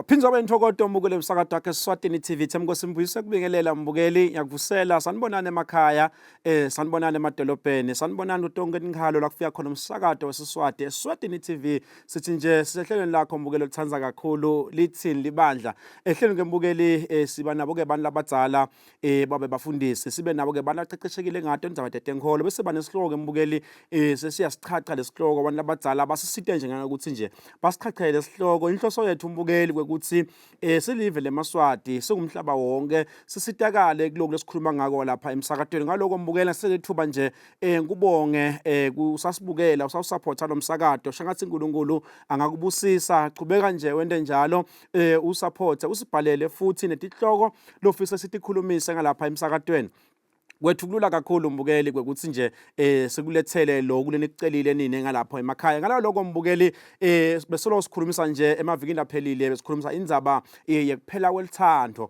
Waphindza waba intokoto mbukeli wemsakato wakhe Eswatini TV. Themkosi Mbuyise kubingelela mbukeli, ngiyakuvusela. Sanibonani emakhaya, sanibonani emadolobheni, sanibonani kutonke tinkhalo la kufika khona umsakato weSiswati Eswatini TV. Sithi nje sisehlelweni lakho mbukeli olithanda kakhulu lithini libandla. Ehlelweni ke mbukeli siba nabo ke abantu labadzala babe bafundisi, sibe nabo ke abantu abaqeqeshekile ngato indzaba tetenkholo, bese banesihloko ke mbukeli sesiyasichacha lesihloko abantu labadzala basisite nje ngokuthi nje basichachele lesihloko. Inhloso yethu mbukeli kwekuthi silive lemaSwati singumhlaba wonke sisitakale kuloku lesikhuluma ngako lapha emsakatweni. Ngaloko mbukela selethuba nje ngikubonge kusasibukela usawusupporta lo msakato. Shangathi uNkulunkulu angakubusisa, chubeka nje wente njalo, usupporte usibhalele futhi netihloko lofisa sitikhulumise ngalapha emsakatweni. Kwethu kulula kakhulu mbukeli kwekuthi nje sikulethele lokhu lenikucelile nini ngalapho emakhaya. Ngaloko mbukeli besolo sikhulumisa nje emavikini aphelile, besikhulumisa indzaba yekuphela kwelithando.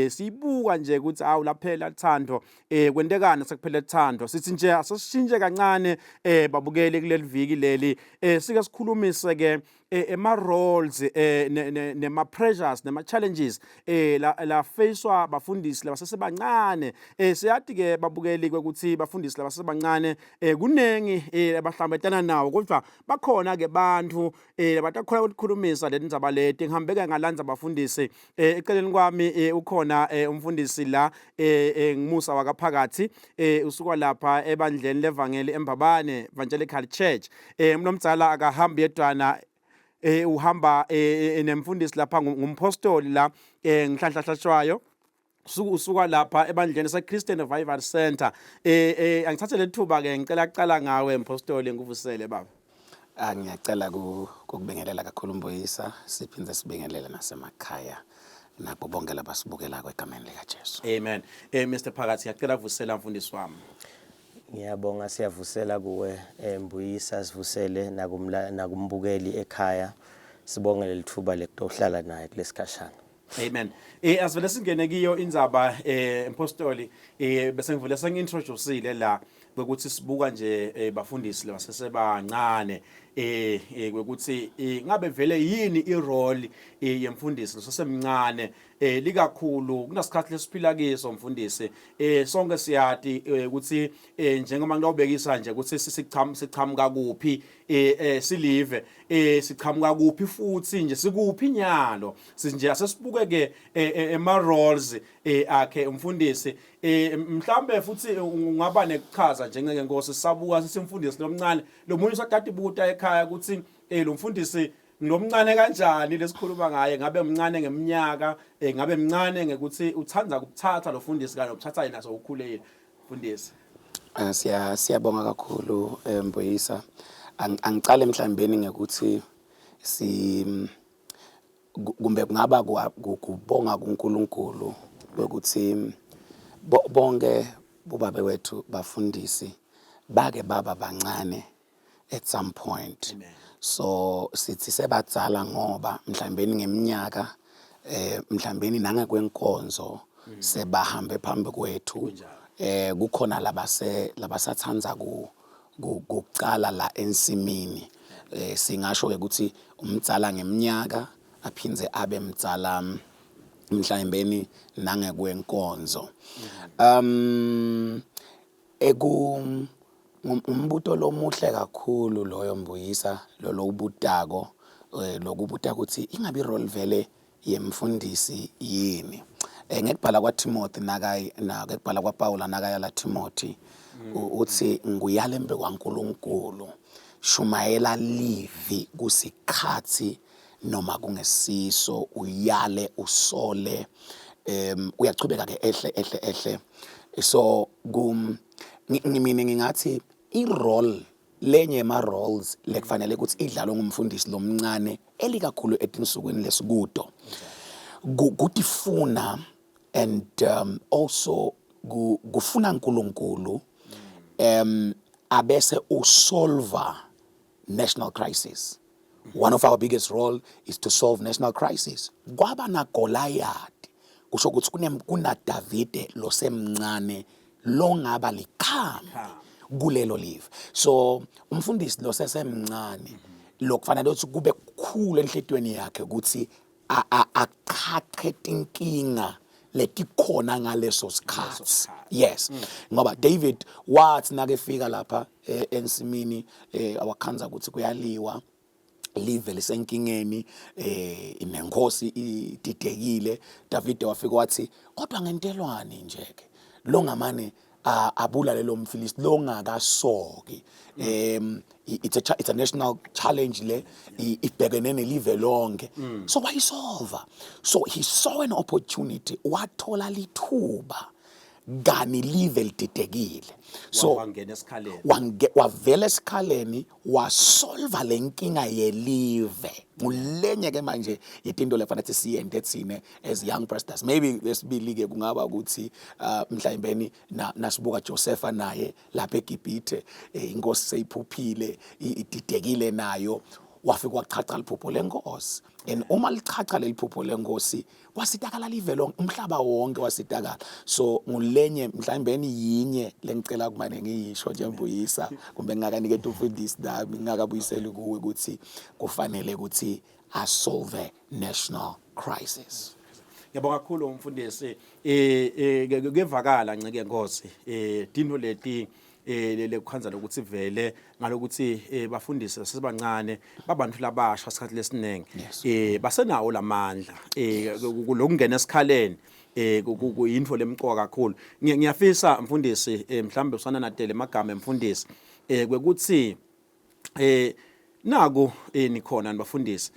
Siyibuka nje ukuthi awu laphela lithando, kwentekani sekuphela lithando. Sithi nje asesishintshe kancane babukeli kuleli viki leli, sike sikhulumise ke ema roles nema pressures nema challenges la facewa bafundisi labasesebancane. Siyati ke babukeli kwekuthi bafundisi labasesebancane kunengi abahlangabetana nawo, kodwa bakhona ke bantfu labatakhona ukukhulumisa le ndzaba leti. Ngihambeke ngalandza bafundisi eceleni kwami ukhona umfundisi la ngimusa wakaphakathi usuka lapha ebandleni levangeli eMbabane Evangelical Church. Umnomdzala akahambi yedwana, uhamba nemfundisi lapha ngumpostoli la ngiHlanhla Hlatshwayo usuka lapha ebandleni se Christian Revival Center. Angithathe lethuba ke ngicela kucala ngawe mpostoli, ngikuvusele baba. Ah, ngiyacela ukubingelela kakhulu Mbuyisa, siphinde sibingelele nasemakhaya nabo bonke labasibukelako egameni likaJesu. Amen. Mr Phakathi, ngiyacela kuvusela mfundisi wami. Ngiyabonga, siyavusela kuwe Mbuyisa, sivusele nakumbukeli ekhaya. Sibonge lelithuba lekutohlala naye kulesikhashana. Amen. Asivele singene kiyo indzaba mpostoli, bese ngivele sengi-introduceile la kwekuthi sibuka nje bafundisi labasesebancane kwekuthi ngabe vele yini i-role yemfundisi losesemncane likakhulu kunasikhathi lesiphila kiso mfundisi. Sonke siyati ukuthi njengoba ngiyobekisa nje ukuthi sichamuka kuphi, silive sichamuka kuphi futhi nje sikuphi nyalo. Sinje asesibuke ke ema roles akhe umfundisi, mhlambe futhi ungaba nekuchaza nje ngeke Nkosi sabuka sisimfundisi lomncane lomunye usakade ibuta ekhaya ukuthi lo mfundisi ngilomncane kanjani lesikhuluma ngaye, ngabe mncane ngeminyaka, ngabe mncane ngekuthi uthanda ukuthatha lo mfundisi kanye nokuthatha yena sewukhulile mfundisi? Siya siyabonga kakhulu Mbuyisa. Angicale mhlambeni ngekuthi si kumbe kungaba kubonga kuNkulunkulu ukuthi bonke bobabe wethu bafundisi bake baba bancane at some point. Amen. So sithi sebadzala ngoba mhlambeni ngeminyaka mhlambeni nangekwenkonzo sebahambe phambi kwethu. Kukhona labase labasathandza ku kucala la ensimini. Singasho ke ukuthi umdzala ngeminyaka aphindze abe mdzala mhlawumbeni nangekwenkonzo. Eku umbuto lomuhle kakhulu loyo Mbuyisa lo ubutako, lokubuta ukuthi ingabe i-role vele yemfundisi yini. Ngekubhala kwaTimothy nakayi nakubhala kwaPaula nakaya la Timothy, uthi nguyale embi kwaNkulunkulu, shumayela livi kusikhathi noma kungesiso, uyale usole. Uyachubeka ke ehle ehle ehle. So kum mina ngingathi i-role lenye ema roles lekufanele ukuthi idlalwe ngumfundisi lomncane elikakhulu etinsukwini lesikudo kutifuna and also kufuna uNkulunkulu, abese usolva national crisis. One of our biggest role is to solve national crisis. Kwaba na Goliath, kusho ukuthi kuna Davide losemncane longaba likhambi kulelo live. So umfundisi losesemncane lokufanele ukuthi kube kukhulu enhlitweni yakhe ukuthi Achache tinkinga letikhona ngaleso sikhathi. Yes, ngoba David wathi nakefika lapha ensimini awakhandza ukuthi kuyaliwa, live lisenkingeni, nenkosi ididekile. David wafika wathi, kodwa ngentelwani nje ke longamane abulale lo mfilisti longakasoki? It's a national challenge le ibhekene nelive lonke. So wayisolva. So he saw an opportunity, wathola lithuba kani live lididekile, so wangena esikhaleni. Wavela esikhaleni, wasolva lenkinga yelive. Ngulenye ke manje yetinto lefanele siyente thine as young pastors. Maybe lesibili ke kungaba ukuthi mhlawumbe nasibuka Josepha naye lapha eGibhithe, inkosi seyiphuphile, ididekile nayo, wafika wachacha liphupho lenkosi, and uma lichacha leli phupho lenkosi, kwasitakala live lonke, umhlaba wonke wasitakala. So ngulenye mhlawumbe yinye lengicela kumane ngiyisho nje, mbuyisa, kumbe ngingakaniketa umfundisi nami ngingakabuyiseli kuwe, ukuthi kufanele ukuthi asolve national crisis. Ngiyabonga kakhulu, umfundisi. Kuyevakala, ncike Nkosi, tinto leti lekukhandza lokuthi vele ngalokuthi bafundisi sebancane, babantu labasha isikhathi lesiningi basenawo lamandla lokungena esikhaleni, kuyinto lemcoka kakhulu. Ngiyafisa mfundisi, mhlambe usananatele emagama emfundisi, kwekuthi naku nikhona nibafundisi,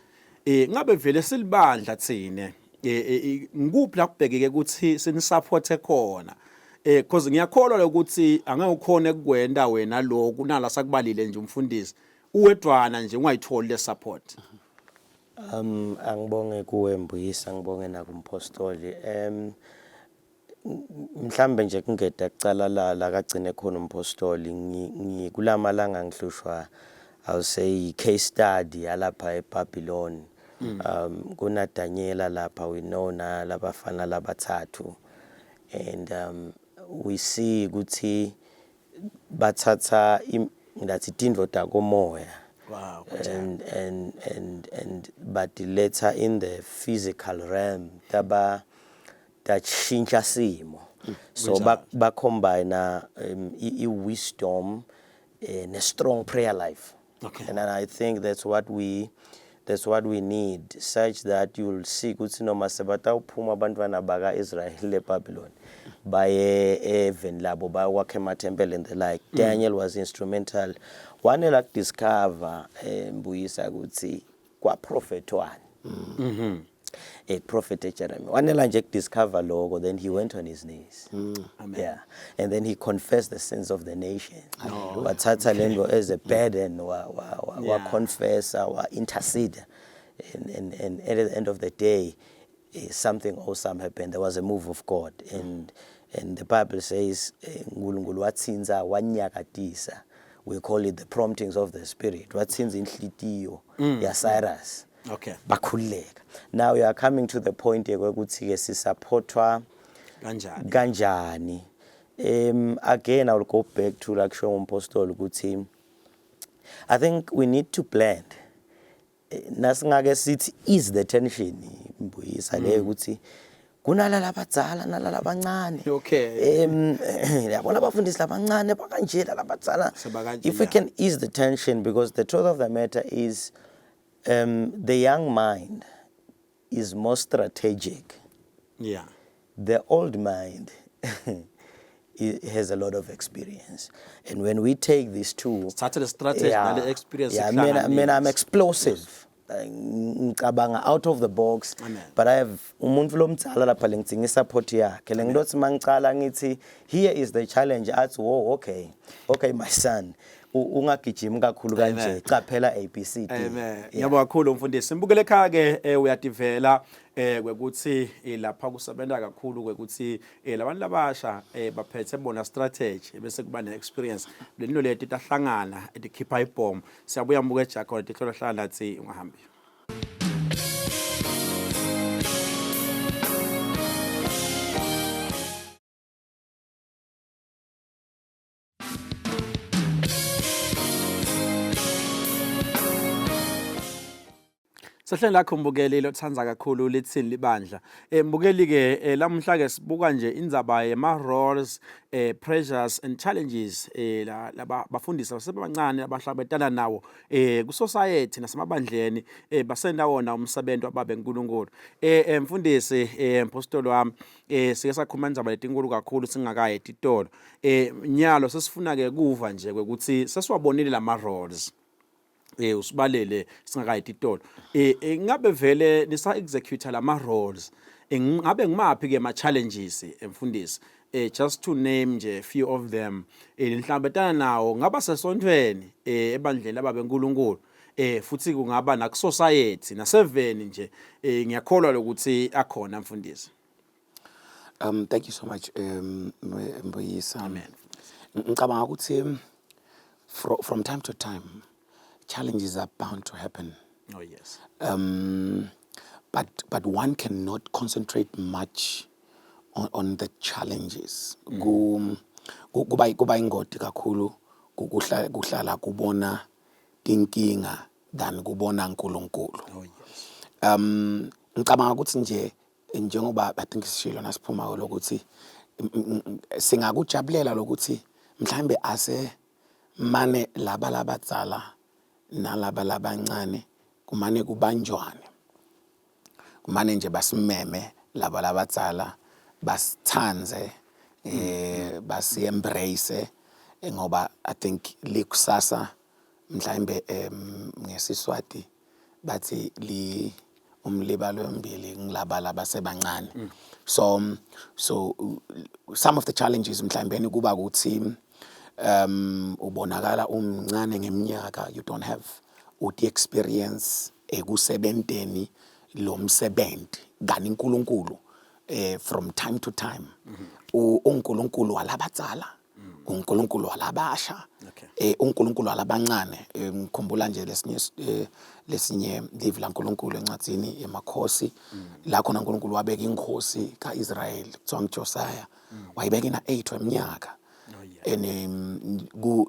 ngabe vele silibandla thine, ngikuphi la kubhekeke ukuthi sinisupporte khona? Because ngiyakholwa ukuthi angeke ukhone kukwenda wena lokhu nala sakubalile nje umfundisi uwedwana nje, ungayitholi le support. Angibonge kuwe Mbuyisa, ngibonge nakumpostoli. Mhlambe nje kungeda kucala la kagcine khona umpostoli, ngikulamalanga ngihlushwa, I'll say, case study yalapha eBabylon. Kuna Daniela lapha, we know na labafana labathathu, and we see ukuthi bathatha ngathi tindoda komoya and badiletha in the physical realm, taba tashintsha simo. So ba combine i wisdom ne strong prayer life. And then I think that's what we need, such that you'll see ukuthi noma sebatawuphuma abantwana baka-Israel eBabylon baye eveni labo, bayokwakha emathempeli and the like, Daniel was instrumental. Wanela kudiscover, Mbuyisa, ukuthi kwaprofethwani prophet Jeremiah. Wanela nje kudiscover lokho, then he went on his knees. Amen. Yeah, and then he confessed the sins of the nation. Wathatha lento as a burden, wa wa confessa, wa intercede, and at the end of the day, something awesome happened. There was a move of God, and the Bible says uNkulunkulu wathinza, wanyakatisa. We call it the promptings of the Spirit. Wathinza inhlitiyo ya Cyrus, bakhululeka. Now you are coming to the point yokuthi ke sisupportwa kanjani? Kanjani? Again, I will go back to like sho umpostoli ukuthi I think we need to blend. Nasingake sithi ease the tension, Mbuyisa, le ukuthi kunala labadzala nala labancane. Yabona, abafundisi labancane bakanje, labadzala Sebakanje, if we can ease the tension, because the truth of the matter is the young mind is more strategic. The old mind has a lot of experience, and when we take these two, Sithathe le strategy nale experience. Yeah, mina I'm sihlanganise. explosive. Ngicabanga out of the box. Amen. But I have umuntu lomdzala lapha lengidzinga isupport yakhe, lengilothi mangicala ngithi, "Here is the challenge," athi, "Whoa, okay, my son, ungagijimi kakhulu kanje." Amen. Caphela A B C D. Amen. Yeah. Ngiyabonga kakhulu, mfundisi. Simbukele ekhaya ke, uyativela kwekuthi lapha kusebenza kakhulu kwekuthi labantu labasha baphethe bona strategy bese kuba ne experience. Lento leti tahlangana etikhipha ibhomu. Siyabuya, mbuke Jacob tihlola hlala nathi, ungahambi. Sehleni lakho mbukeli lothanda kakhulu lithini libandla. Eh mbukeli ke eh, lamuhla ke sibuka nje indzaba yema roles eh pressures and challenges eh la laba bafundisi abasebancane abahlabetana nawo eh ku society nasemabandleni eh basenda wona umsebenzi wababe uNkulunkulu. Eh, eh mfundisi eh mpostoli wami eh sike sakhuluma indzaba letinkulu kakhulu singakayi etitolo. Eh nyalo sesifuna ke kuva nje ukuthi sesiwabonile lama roles. eh usibalele singakayi titolo eh, eh ngabe vele nisa execute lama roles eh, ngabe ngimaphi ke ma challenges emfundisi eh just to name nje few of them eh nihlangabetana nawo ngaba sesontweni eh ebandleni lababe uNkulunkulu eh futhi kungaba naku society naseveni nje eh ngiyakholwa lokuthi akhona mfundisi Thank you so much Mbuyisa. Amen. Ngicabanga ukuthi from time to time challenges are bound to happen. Oh yes. But one cannot concentrate much on the challenges. Ku kuba ingoti kakhulu kuhlala kubona tinkinga than kubona uNkulunkulu. Oh yes. Ngicabanga ukuthi nje njengoba I think sishilo nasiphuma lokuthi singakujabulela lokuthi mhlambe ase mane laba labadzala nalaba labancane kumane kubanjwane, kumane nje basimeme laba labadzala, basithandze, basi embrace, ngoba I think likusasa mhlambe ngesiswati bathi li umlibalo wembili ngilaba labasebancane. So some of the challenges mhlawumbe kuba ukuthi ubonakala umncane ngeminyaka, you don't have uthi experience ekusebenteni lo msebenzi, kanti uNkulunkulu from time to time uNkulunkulu walabadzala, uNkulunkulu walabasha, uNkulunkulu walabancane. Ngikhumbula nje lesinye livi laNkulunkulu encwadzini yemakhosi, la khona uNkulunkulu wabeka inkosi kaIsrael kuthiwa nguJosiah, wayibeka ina 8 weminyaka. And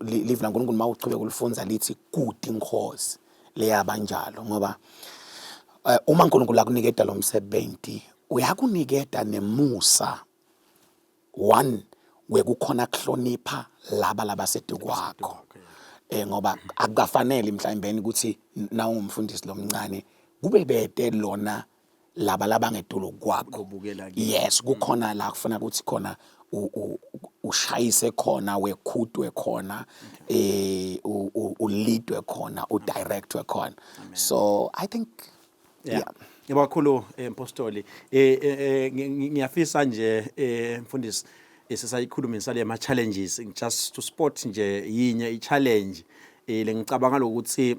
livi laNkulunkulu mawuchubeka ulifunza lithi kuti inkosi leyabanjalo, ngoba uma uNkulunkulu akuniketa lo msebenzi uyakuniketa nemusa one wekukhona kuhlonipha laba labasedukwakho, ngoba akukafanele mhlawumbe ukuthi na ungumfundisi lomncane kube bete lona laba labangedulo kwakho. Kubukela kibo. Yes, kukhona la kufuna ukuthi khona ushayise khona, wekhutwe khona, ulidwe khona, udirectwe khona. So I think yeah. Ngiyabonga kakhulu, Mpostoli. Ngiyafisa nje, mfundisi, sisayikhuluma sale ama challenges, just to spot nje yinye i challenge lengicabanga lokuthi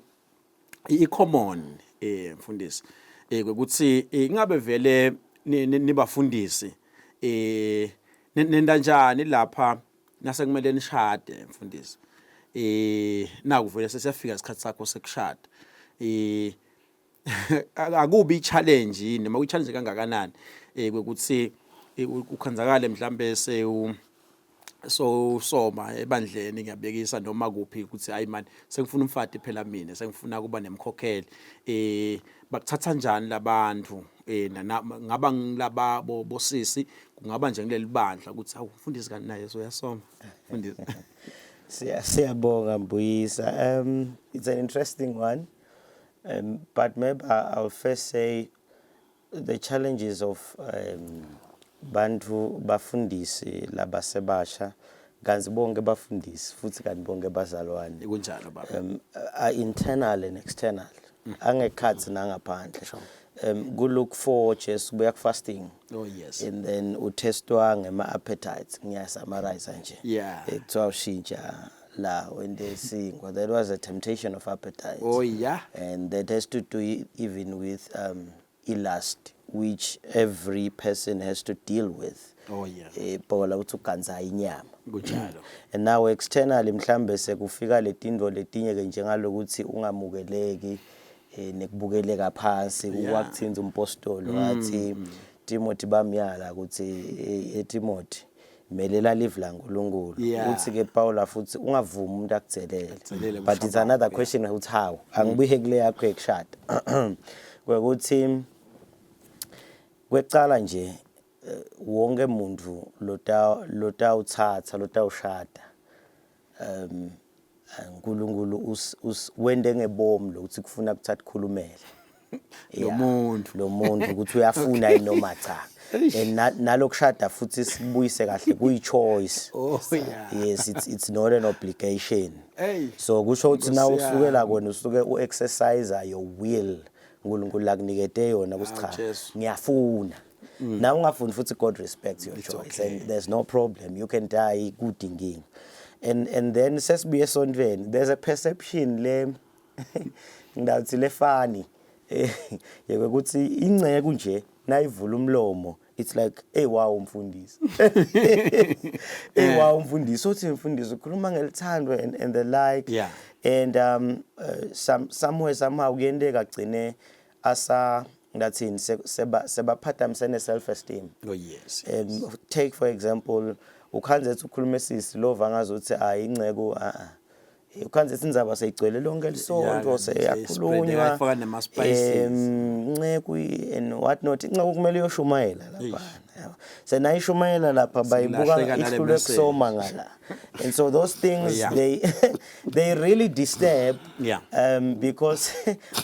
i common, mfundisi, ukuthi ingabe vele nibafundisi nenda njani lapha nase kumele nishade, mfundisi? Naku vele sesiyafika isikhathi sakho sekushada. Akubi i-challenge yini noma kuyi-challenge kangakanani ukuthi ukhanzakale mhlambe sewu so soma ebandleni, ngiyabekisa, noma kuphi, ukuthi hayi man, sengifuna umfati phela mina, sengifuna kuba nemkhokheli? Bakuthatha kanjani labantu, ngaba ngilaba bosisi, kungaba nje kuleli bandla, ukuthi awu mfundisi, kanti naye soyasoma, mfundisi? Siyabonga Mbuyisa. It's an interesting one. But maybe I'll first say the challenges of bantu bafundisi labasebasha, kanti bonke bafundisi futhi kanti bonke bazalwane, Kunjalo, baba. Are internal and external, angekhathi nangaphandle. Ku Luke 4, Jesu buya fasting and then utestwa ngema appetites, ngiyasummarize nje. Kuthiwa ushintsha la wente sinkwa. That was a temptation of appetite and that has to do even with ilust, which every person has to deal with. Paula uthi uganza inyama. And now externally mhlambe sekufika letintfo letinye ke, njengalokuthi ungamukeleki, nekubukeleka phansi. Ukwakuthinza umpostoli wathi Timothy, bamyala ukuthi, "Timothy, melela live laNkulunkulu." Uthi ke Paula futhi ungavumi umuntu akuthelele. Akuthelele. But it's another question ukuthi how. Angibuye kule yakho ekushada. Kwekuthi kwecala nje eh, wonke muntu lota lotawuthatha lotawushada um uNkulunkulu wende ngebomu lokuthi kufuna kuthatha khulumele lo muntu lo muntu ukuthi uyafuna yini noma cha and nalokushada futhi sibuyise kahle kuyi choice oh yeah yes it's not an obligation hey so kusho ukuthi na usukela kona usuke u exercise your will uNkulunkulu akunikete yona ukuthi cha ngiyafuna na ungafuni futhi God respects your choice okay. and there's no problem you can die good inkinga and then sesibuye esontweni there's a perception le ngidawuthi lefani yeke ukuthi ingceku nje nayivula umlomo it's like hey wow umfundisi hey wow umfundisi uthi umfundisi ukhuluma ngelithando and the like yeah. and somewhere somehow kuyenteka agcine asa ngathini seba sebaphathamise ne self esteem oh yes, take for example ukhanze ethi ukhuluma esisi lova ngazuthi ayi ingceku a a ukhanze ethi indzaba seyigcwele lonke lisonto seyakhulunywa inceku and what not inceku kumele iyoshumayela lapha senayishumayela lapha bayibuka ihlulwe kusoma ngala and so those things they really disturb because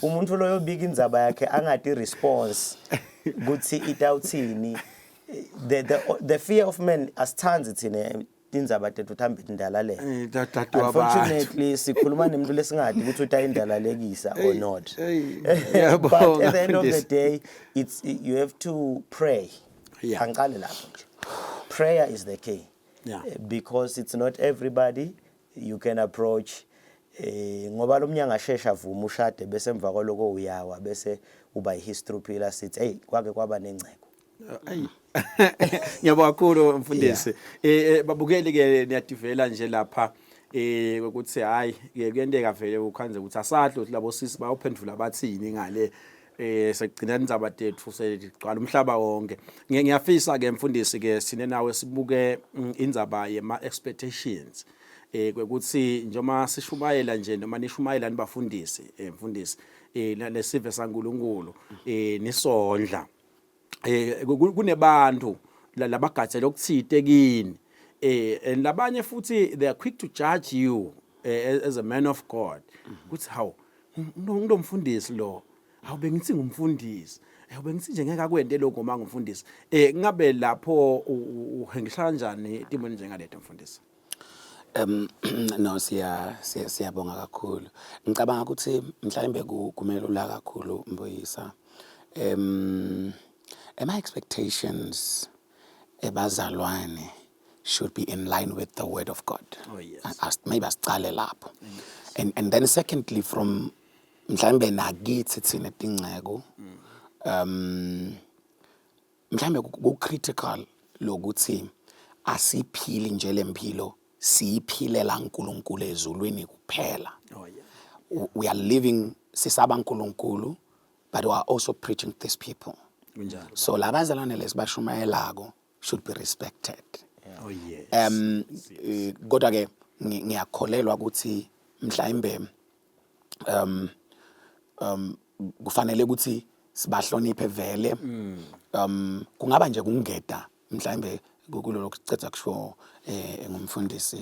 umuntu loyo bika indzaba yakhe angati response ukuthi itawuthini the fear of man asithandi thina tindzaba tethu thambe tindalaleka unfortunately sikhuluma nemuntu lesingadi ukuthi utayindalalekisa or not but at the end of the day it's you have to pray angiqale lapho nje prayer is the key because it's not everybody you can approach ngoba lo mnyango ashesha avuma ushade bese emva kwaloko uyawa bese uba history phila sithi hey kwake kwaba nengcebo Ayi. Ngiyabonga kakhulu mfundisi. Babukeli ke niyadivela nje lapha ukuthi hayi kuyenteka vele ukhanze ukuthi asadlo ukuthi labo sisi bayophendula bathini ngale sekugcina indzaba tethu segcwala umhlaba wonke. Ngiyafisa ke mfundisi ke sine nawe sibuke indzaba yema expectations. Kwekuthi njengoba sishumayela nje noma nishumayela nibafundisi mfundisi lesive saNkulunkulu nisondla kunebantu labagatsela okuthite kini and labanye futhi they are quick to judge you as a man of God ukuthi hawu ngilomfundisi lo hawu bengithi ngumfundisi bengithi nje ngeke akwente lokho uma ngumfundisi ngabe lapho uhengisha kanjani timweni njengaleto mfundisi No siyabonga kakhulu. Ngicabanga ukuthi mhlawumbe kumelula kakhulu Mbuyisa. Ama expectations ebazalwane should be in line with the word of God. Oh yes. Maybe asicale lapho. And then secondly from mhlawumbe nakithi thina tingceko mhlawumbe ku critical lokuthi asiphili nje lempilo siyiphilela uNkulunkulu ezulwini kuphela. Oh yeah. We are living sisaba uNkulunkulu but we are also preaching to these people. Kunjalo. So labazalwane lesibashumayelako should be respected. Oh yes. Kodwa ke ngiyakholelwa ukuthi mhlawumbe kufanele ukuthi sibahloniphe vele kungaba nje kungeda mhlawumbe kulolo kucetha kusho ngumfundisi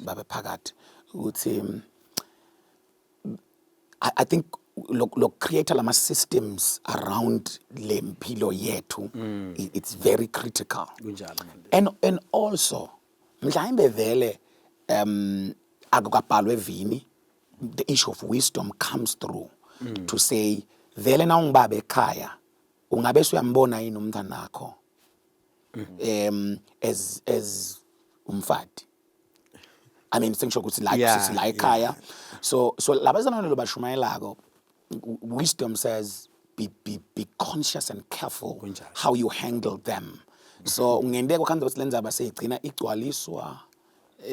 babe phakathi ukuthi I think lo create lama systems around le mpilo yethu it's very critical Kunjalo and also mhlawumbe vele akukabhalwe evini the issue of wisdom comes through to say vele na ungibaba ekhaya ungabe usuyambona yini umntanakho as umfati I mean sengisho ukuthi la sisi la ekhaya so labazalwane lobashumayelako wisdom says be conscious and careful how you handle them so ungenteka ukhanza ukuthi lenzaba seyigcina igcwaliswa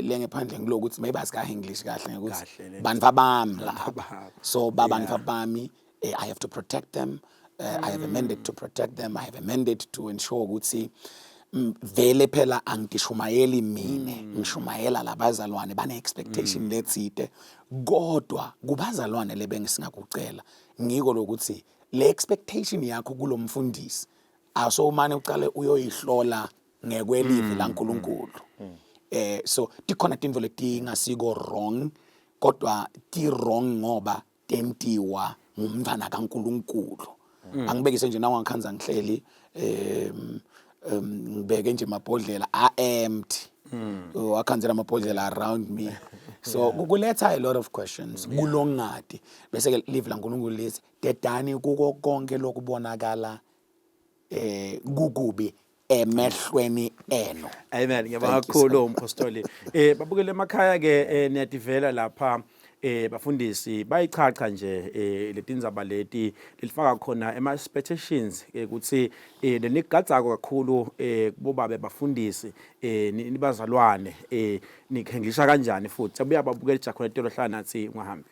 lengephandle ngilokuthi maybe asikahenglish kahle ngokuthi bantu bami la so babantu bami I have to protect them I have a mandate to protect them I have a mandate to ensure ukuthi vele phela angishumayeli mina ngishumayela labazalwane bane expectation letsite kodwa kubazalwane lebengisingakucela ngiko lokuthi Le expectation yakho kulomfundisi asomane ucale uyoyihlola ngekwelivi laNkulunkulu. So tikhona tintfo letingasiko wrong, kodwa ti wrong ngoba tentiwa ngumntfwana kaNkulunkulu. Angibekise nje, nawe ngakhanza ngihleli ngibeke nje amabhodlela a empty, wakhanzela amabhodlela around me, so kuletha a lot of questions kulongati. Bese ke livi laNkulunkulu lithi dedani kuko konke lokubonakala kukubi emehlweni enu. Amen. Ngiyabonga Thank you, kakhulu umpostoli. Babukele emakhaya ke, niyativela lapha, bafundisi bayichacha nje letindzaba leti lelifaka khona ema expectations ukuthi lenigadzako kakhulu kubobabe bafundisi, nibazalwane, nikhengisha kanjani futhi abuya babukele jakhona tolo hlala nathi, ungahambi.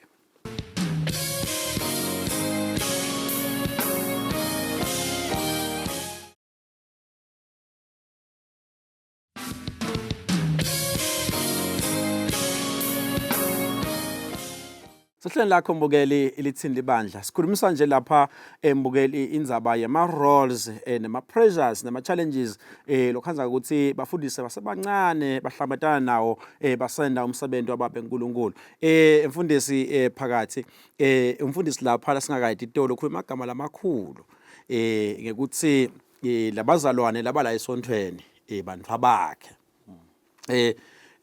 Sehleni lakho mbukeli, lithini libandla? Sikhulumisa nje lapha embukeli indzaba yema roles nema pressures nama challenges lokhanza ukuthi bafundise basebancane bahlangabetana nawo basenda umsebenzi wababe uNkulunkulu. Mfundisi phakathi umfundisi lapha lasingakayi titolo khuluma amagama lamakhulu ngekuthi labazalwane laba la esontweni bantfu abakhe.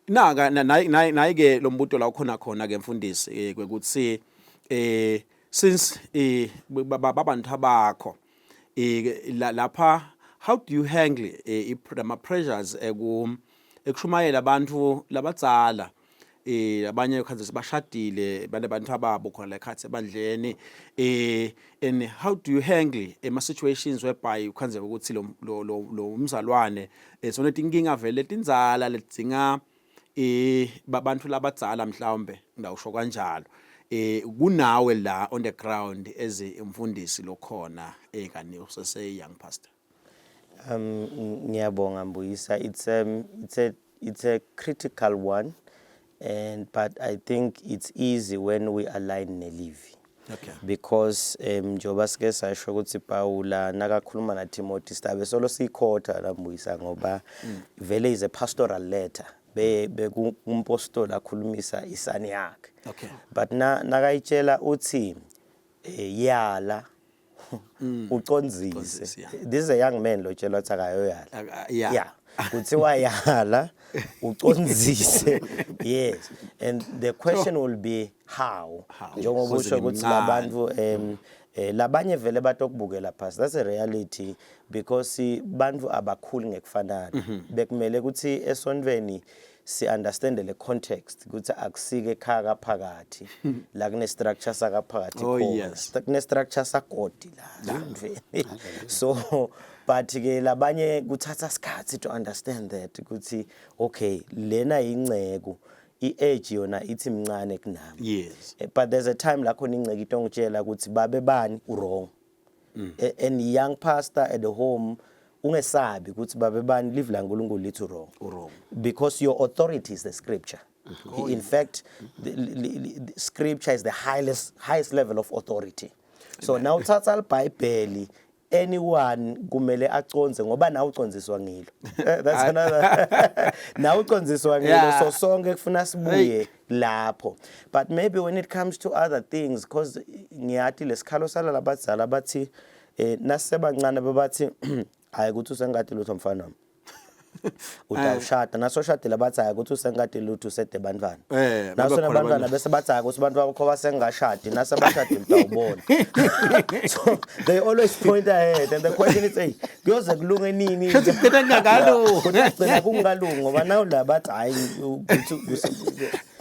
Naka nayi ke lo mbuto la ukhona khona ke mfundisi, kwekuthi since babantu abakho lapha, how do you handle ama pressures eku ekushumayela abantu labadzala, abanye khanze sebashadile, banabantu ababo khona la ekhathi ebandleni, and how do you handle ema situations whereby ukhanze ukuthi lo lo lo mzalwane sonetinkinga vele tindzala ledzinga babantu labadzala, mhlawumbe ngawusho kanjalo, kunawe la on the ground as umfundisi lokhona, kani usese young pastor? Ngiyabonga Mbuyisa. It's a critical one, and but I think it's easy when we align nelivi. Because njoba sike sasho ukuthi Paula nakakhuluma na Timothy, sidabe solo sikhotha la Mbuyisa, ngoba vele is a pastoral letter. Be bekumpostoli akhulumisa isani yakhe. But na nakayitshela uthi yala ucondzise. Ucondzise, yeah. This is a young man lo tshelwa ukuthi akayoyala. Yeah. Yeah, kuthiwa yala ucondzise, yes, and the question will be how? How? Njengoba Because usho ukuthi ngimncane. labantu labanye vele batokubukela phasi. That's a reality because bantu abakhuli ngekufanana. Bekumele ukuthi esontweni si understand le context ukuthi akusike ekhaya kaphakathi la kune structure sakaphakathi Oh, khona. Kune structure sagodi la esontweni, so but ke labanye kuthatha isikhathi to understand that ukuthi okay, lena inceku, i-age yona ithi mncane kunami. But there's a time la khona inceke itongitshela ukuthi babe bani u-wrong. And young pastor at the home, ungesabi ukuthi babe bani, live la nkulunkulu lithi wrong, Wrong. Because your authority is the scripture. In fact, the scripture is the highest level of authority. So now uthatha libhayibheli, anyone kumele aconze ngoba nawe uconziswa ngilo. That's another, nawe uconziswa ngilo. So sonke kufuna sibuye lapho. But maybe when it comes to other things, because ngiyati lesikhalo sala labadzala bathi nasebancane babathi hayi ukuthi usengadi lutho mfana wami, utawushada, nasoshadile bathi hayi ukuthi usengadi lutho, usede bantwana. Babe Naso khona nabantwana abantu. Bese bathi hayi ukuthi abantu bakho basengashadi, nasebashadile utawubona. So they always point ahead and the question is, hey, kuyoze kulunge nini? Shuthi kugcina kungakalungi. Kodwa kugcina kungalungi ngoba nawu la bathi hayi ukuthi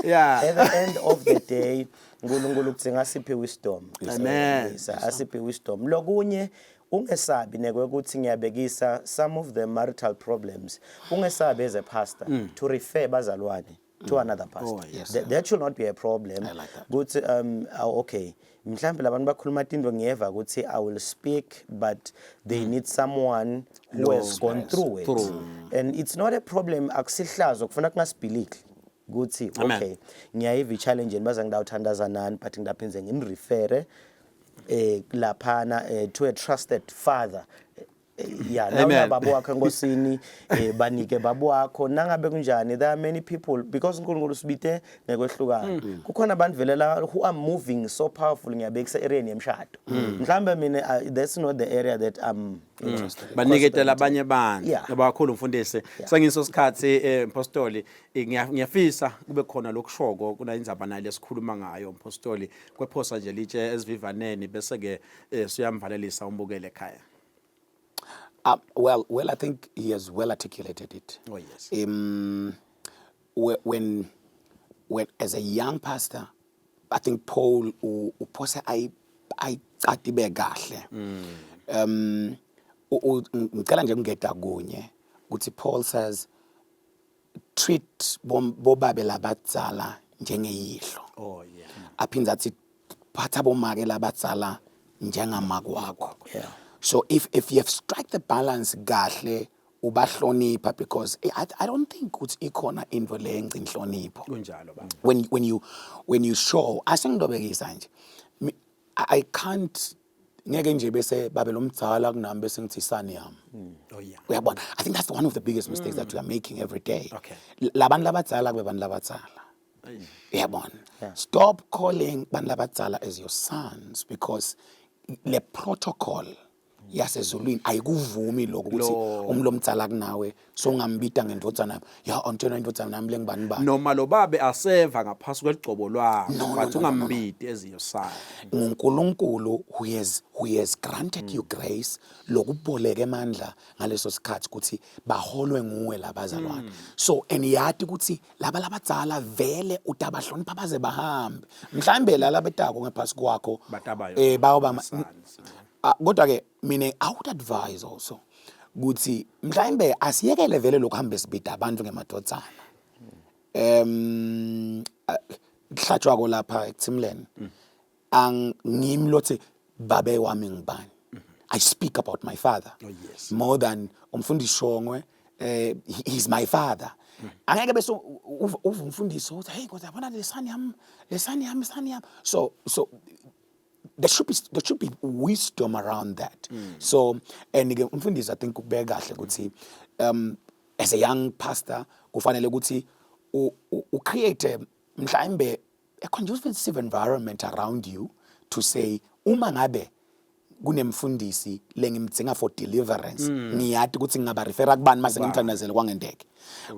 at the end of the day uNkulunkulu kudzinga asiphe wisdom. Amen. Yes, asiphe wisdom. Lokunye, ungesabi nekwekuthi ngiyabekisa some of the marital problems, ungesabi as a pastor to refer bazalwane to another pastor. Oh, yes. That should not be a problem. I like that. Kuthi oh, okay, mhlambe labantu bakhuluma tinto, ngiyeva ukuthi I will speak, but they need someone who has gone through it. Through. And it's not a problem, akusihlazo, kufuna kungasibhilikli ukuthi Amen. okay, ngiyayiva i-challenge, baze ngidawuthandaza nani, but ngidaphinze nginirefere. eh laphana eh, to a trusted father. Ya, Amen. nawuna baba wakho enkosini, banike baba wakho nangabe kunjani. There are many people, because uNkulunkulu sibite ngekwehlukana, kukhona abantu vele la who are moving so powerful. Ngiyabekisa area yemshado mhlambe mina, that's not the area that I'm interested in. Baniketela abanye abantu. Yaba kakhulu, mfundisi. Sengiso sikhathi, mpostoli, ngiyafisa kube khona lokushoko kuna indzaba nayo lesikhuluma ngayo, mpostoli, kwephosa nje litshe esivivaneni, bese ke siyamvalelisa umbukele ekhaya. Well, I think he has well articulated it. Oh, yes. When as a young pastor, I think Paul uphose ayicatibe kahle. Ngicela nje kungeda kunye ukuthi Paul says treat bobabe labadzala njengeyihlo. Aphindze athi phatha bomake labadzala njengamakwakho. So if you have strike the balance kahle, ubahlonipha, because I don't think ukuthi ikhona into le inhlonipho. Kunjalo, baba. When you show, asengidobekisa nje, I can't, ngeke nje bese babe lomdzala kunami bese ngithi sani yami. Uyabona, I think that's one of the biggest mistakes that we are making every day. Labantu labadzala kube bantu labadzala, uyabona. Stop calling bantu labadzala as your sons, because le protocol yasezulwini ayikuvumi lokho ukuthi Lo. umlo omdzala kunawe songambita ngendvodzana yami, ya ontshena indvodzana yami lengibani bani. Noma lo babe aseva ngaphasi kweligcobo lwakho, No, no, but no, no, no, no. ungambiti eziyosana. NguNkulunkulu who has granted you grace lokuboleka emandla ngaleso sikhathi ukuthi baholwe nguwe labazalwane. So and yati ukuthi laba labadzala vele utabahlonipha baze bahambe, mhlambe la labetako ngaphasi kwakho Batabayo bayoba sons. Ah, kodwa ke mina I would advise also ukuthi mhlambe asiyekele vele lokuhamba sibida abantu ngemadodzana. Kuhlatshwa lapha ekuthimleni, ang ngimi lothi babe wami ngibani. I speak about my father Oh, yes. more than umfundisi Shongwe. He's my father. Angeke bese uva umfundisi uthi, "Hey, kodwa yabona lesani yami, lesani yami, sani yami." So there should be wisdom around that. So and ke umfundisi, I think ukubeka kahle ukuthi as a young pastor kufanele ukuthi u create mhlawumbe a conducive environment around you to say uma ngabe kunemfundisi lengimdzinga for deliverance, ngiyati ukuthi ngingaba refera kubani mase ngimthandazele kwangendeke.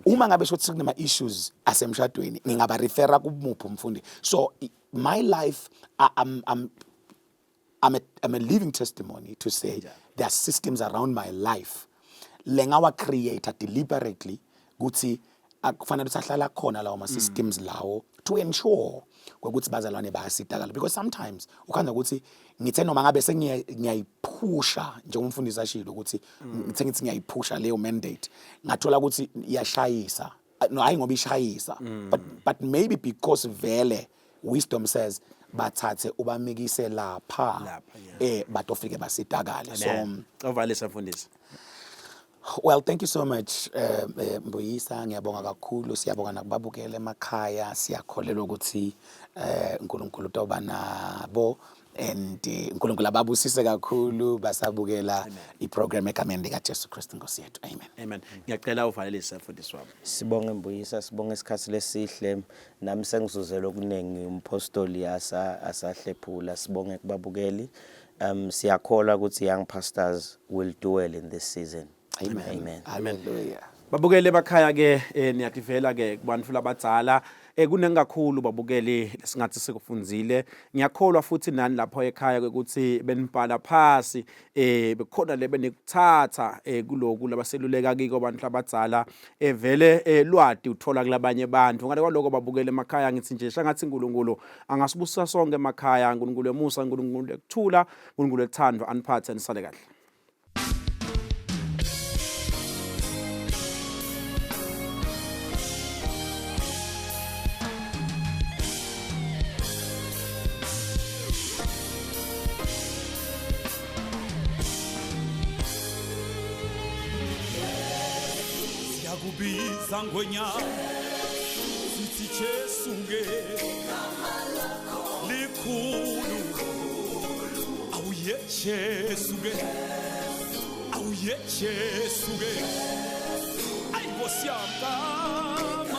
Uma ngabe shothi kunama issues asemshadweni, ngingaba refera kumuphi umfundi. So my life, I'm a living testimony to say there are systems around my life lengawa create deliberately ukuthi akufanele ukuthi ahlala khona lawo ma systems lawo to ensure ukuthi bazalwane bayasitakala, because sometimes ukhanda ukuthi ngithe noma ngabe sengiyayiphusha njengomfundisi ashilo ukuthi ngithe ngithi ngiyayiphusha leyo mandate, ngathola ukuthi iyashayisa. No, hayi ngoba ishayisa, but maybe because vele wisdom says bathathe ubamikise lapha. Lapha, yeah. Batofike basitakale. So Amen. Ovalisa, mfundisi. Well, thank you so much, Mbuyisa. Ngiyabonga kakhulu. Siyabonga nakubabukela emakhaya. Siyakholelwa ukuthi uNkulunkulu utoba nabo and uNkulunkulu ababusise kakhulu basabukela iprogram egameni lika Jesu Kristu Nkosi yethu. Amen. Amen. Ngiyacela uvalelise, mfundisi wami. Sibonge, Mbuyisa, sibonge isikhathi lesihle. Nami sengizuzele okuningi umpostoli asa asahlephula. Sibonge kubabukeli. Siyakholwa ukuthi young pastors will do well in this season. Amen. Amen. Hallelujah. Babukeli bakhaya ke, niyativela ke kubantu labadzala, kuningi kakhulu, babukeli, lesingathi sikufundzile. Ngiyakholwa futhi nani lapho ekhaya ukuthi benibhala phasi, bekhona lebe nekuthatha kuloku labaseluleka kiko abantu labadzala. Vele lwati uthola kulabanye abantu. Ngale kwaloko, babukele emakhaya, ngithi nje shangathi uNkulunkulu angasibusisa sonke emakhaya. uNkulunkulu emusa, uNkulunkulu ekuthula, uNkulunkulu ethando aniphathe, nisale kahle. Siyakubiza ngonyaka, sithi Jesu ke likhulu. Awuye Jesu ke. Awuye Jesu ke. Ayi Nkosi yami.